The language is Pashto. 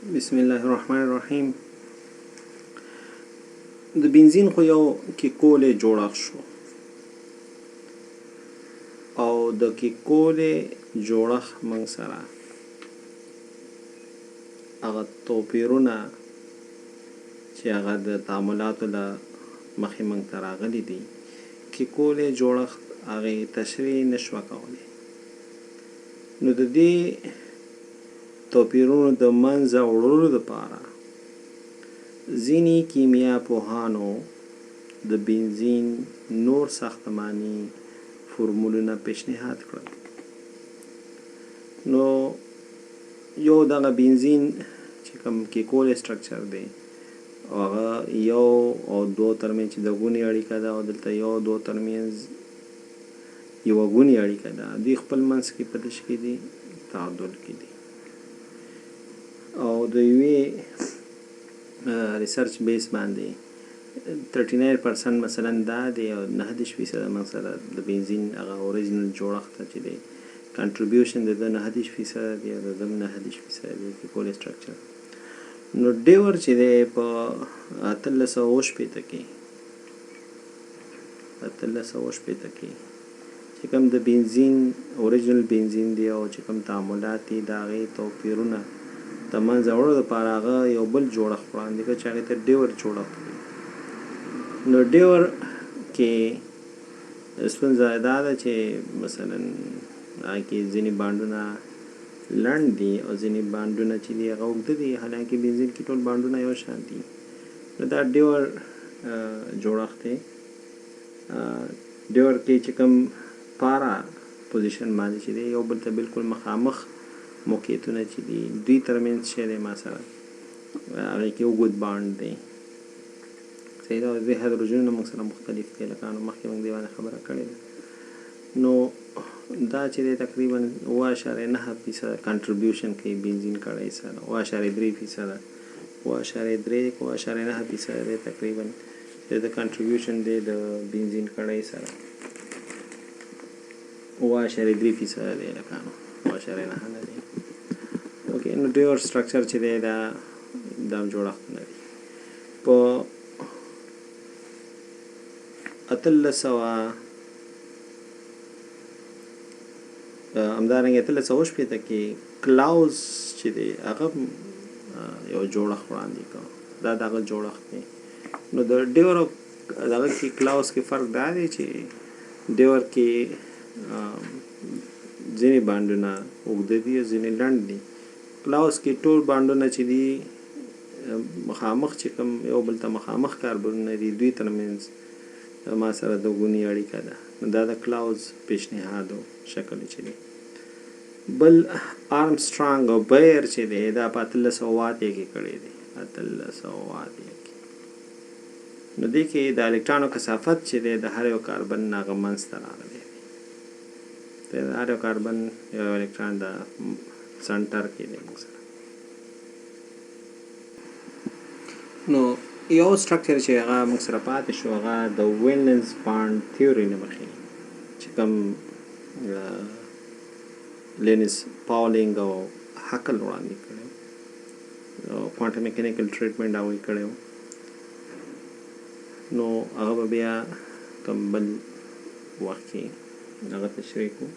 بسم الله الرحمن الرحیم. د بنزین خو یو کیکولې جوړښت شو، او د کیکولې جوړښت موږ سره هغه توپیرونه چې هغه د تعاملاتو له مخې موږ ته راغلي دي، کیکولې جوړښت هغې تشریح نشوه کولی. نو د دې توپیرونو د منځه وړلو لپاره ځینې کیمیا پوهانو د بنزین نور ساختماني فورمولونه پیشنهاد کړل. نو یو دغه بنزین چې کوم کیکولې سټرکچر دی، او هغه یو او دوو ترمنځ چې د ګونې اړیکه ده، او دلته یو دوو ترمنځ یوه ګونې اړیکه ده، دوی خپل منځ کې په دش کې دي، تعادل کې دي. او د یوې ریسرچ بیس باندې 39% مثلا دا دی، او 39% مثلا د بنزین هغه اوریجنل جوړښت چې دی، کنټریبیوشن د ده 39% دی، او د ده 39% دی کیکولې سټرکچر. نو ډیور چې دی په 1860 کې، 1860 کې چې کوم د بنزین اوریجنل بنزین دی، او چې کوم تعاملات دي د هغې توپیرونه د منځه وړلو لپاره هغه یو بل جوړښت وړاندې کړ چې هغې ته ډیور جوړښت وایي. نو ډیور کې ستونزه دا ده چې مثلا هغه کې ځینې بانډونه لنډ دي او ځینې بانډونه چې دي هغه اوږده دي، حالانکه بنزین کې ټول بانډونه یو شان دي. نو دا ډیور جوړښت دی. ډیور کې چې کوم پارا پوزیشن باندې چې دی یو بل ته بالکل مخامخ موقعیتونه چې دي دوی ترمنځ شی دی، ما سره هغې کې اوږد بانډ دی. صحیح ده. او د دې هایدروجنونه موږ سره مختلف دي، لکه نو مخکې موږ دې باندې خبره کړې ده. نو دا چې دی تقریبا 7.9% کنټریبیوشن کوي بنزین کړی سره، 7.3%، 7.3، 7.9% دی تقریبا چې د کنټریبیوشن دی د بنزین کړی سره، 7.3% دی، لکه نو 7.9 نه دی. اوکې، نو ډیور سټرکچر چې دی دا دام جوړښتونه دي. په 1800، همدارنګه 1860 کې کلاوز چې دی هغه یو جوړښت وړاندې کړ، دا دغه جوړښت دی. نو د ډیور دغه کې کلاوز کې فرق دا دی چې ډیور کې ځینې بانډونه اوږده دي او ځینې لنډ دي. کلاوز کې ټول بانډونه چې دي مخامخ چې کوم یو بل ته مخامخ کاربنونه دي دوی ترمنځ ما سره د ګونې اړیکه ده. نو دا د کلاوز پیشنهادو شکل چې دی. بل آرمسټرانګ او بیر چې دی دا په 1880 کې کړی دی، 1880 کې. نو دې کې د الکترونو کثافت چې دی د هر یو کاربن نه هغه منځ ته راغلی دی، د هر یو کاربن یو الکترون د سنټر کې دی موږ سره. نو یو سټرکچر چې هغه موږ سره پاتې شو هغه د ویلنس بانډ تیوري له مخې چې کوم لینس پاولینګ او هکل وړاندې کړی، کوانټم میکانیکل ټریټمنټ هغوی کړی و. نو هغه به بیا کوم بل وخت کې هغه تشریح کړو.